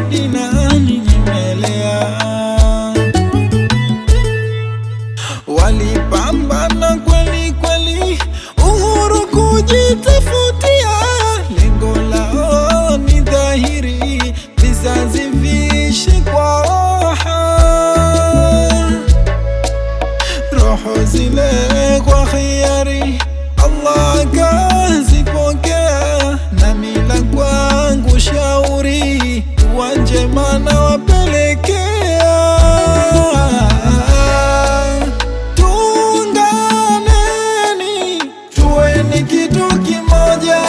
tauhidi nani nimelea. Walipambana kweli kweli, uhuru kujitafutia, lengo lao ni dhahiri, vizazi viishi kwa raha. Roho zile kwa khiari Allah akazipokea, na mila kwangu shauri dua njema na wapelekea. Tuunganeni tuwe ni kitu kimoja,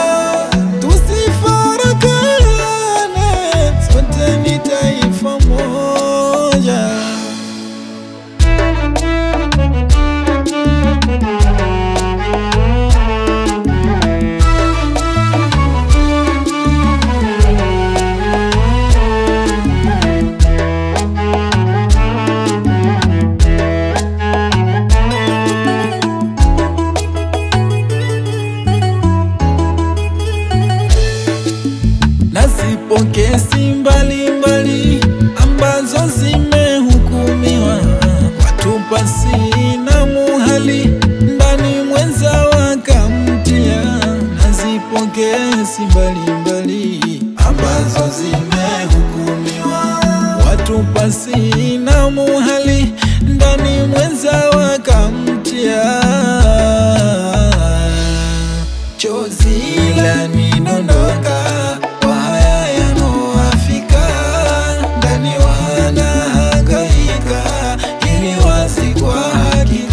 tusifarakane, sote ni taifa moja. Nazipo kesi mbalimbali ambazo zimehukumiwa, watu pasi na muhali ndani mwenza wakamtia. Nazipo kesi mbalimbali ambazo zimehukumiwa, watu pasi na muhali ndani mwenza wakamtia. Chozi lanidondoka kwa haya yanoafika, ndani wanahangaika ili wazi kwa hakika.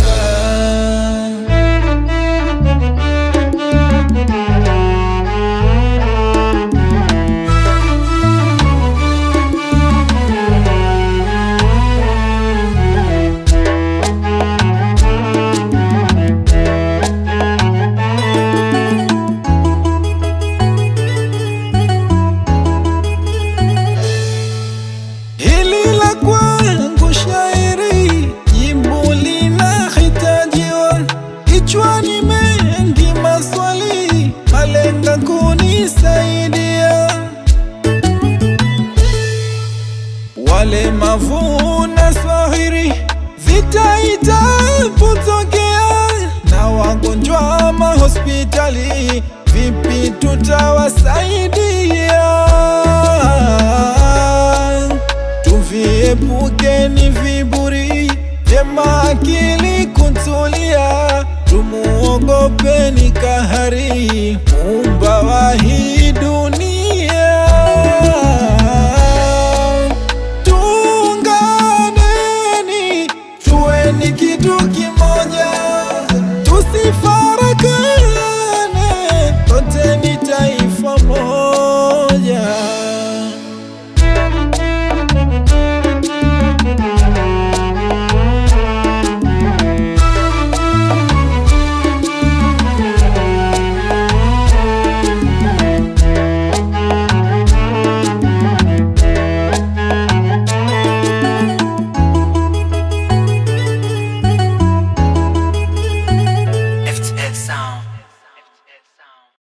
Hili la kwangu shairi, jibu linahitajiwa, kichwani mengi maswali, malenga kunisaidia. Walemavu na swahili, vita itapotokea, na wagonjwa mahospitali, vipi tutawasaidia? Tuviepukeni viburi, vyema akili kutulia, tumuogopeni kahari, muumba wa hii dunia.